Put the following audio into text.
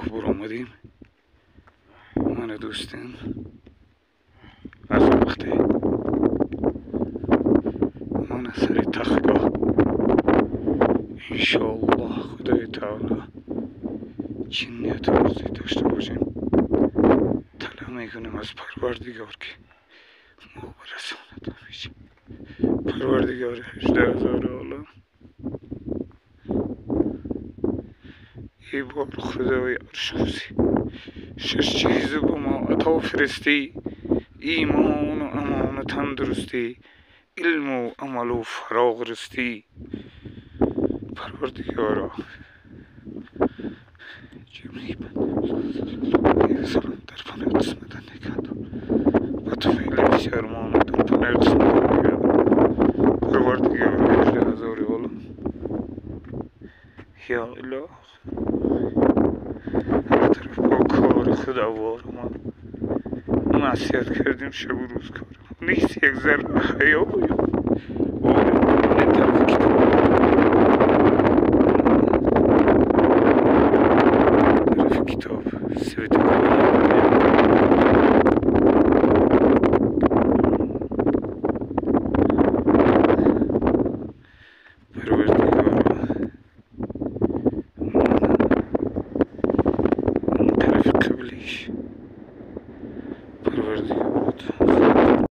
تختگاه بر آمدیم. من دوستم از وقتی من سر تختگاه انشاءالله خدای تعالی چی نیت آرزوی داشته باشیم طلب میکنیم از پروردگار که ما برساند همیشه. پروردگار 18,000 عالم، ای بار خدای عرش شش چیز به ما عطا فرستی، ایمان و امان و تندرستی، علم و عمل و فراغ رستی. پروردگارا جمعی بنده سلام در پناه قسمت نگهدار و تو فعل بسیار ما در پناه قسمت نگهدار. پروردگار 18,000 عالم، یا اله هر طرف با کار خداوار ما معصیت کردیم شب و روز کار نیست یک ذره حیا این طرف کتاب، طرف کتاب سویت پروردگار اون طرف قبلیش پروردگار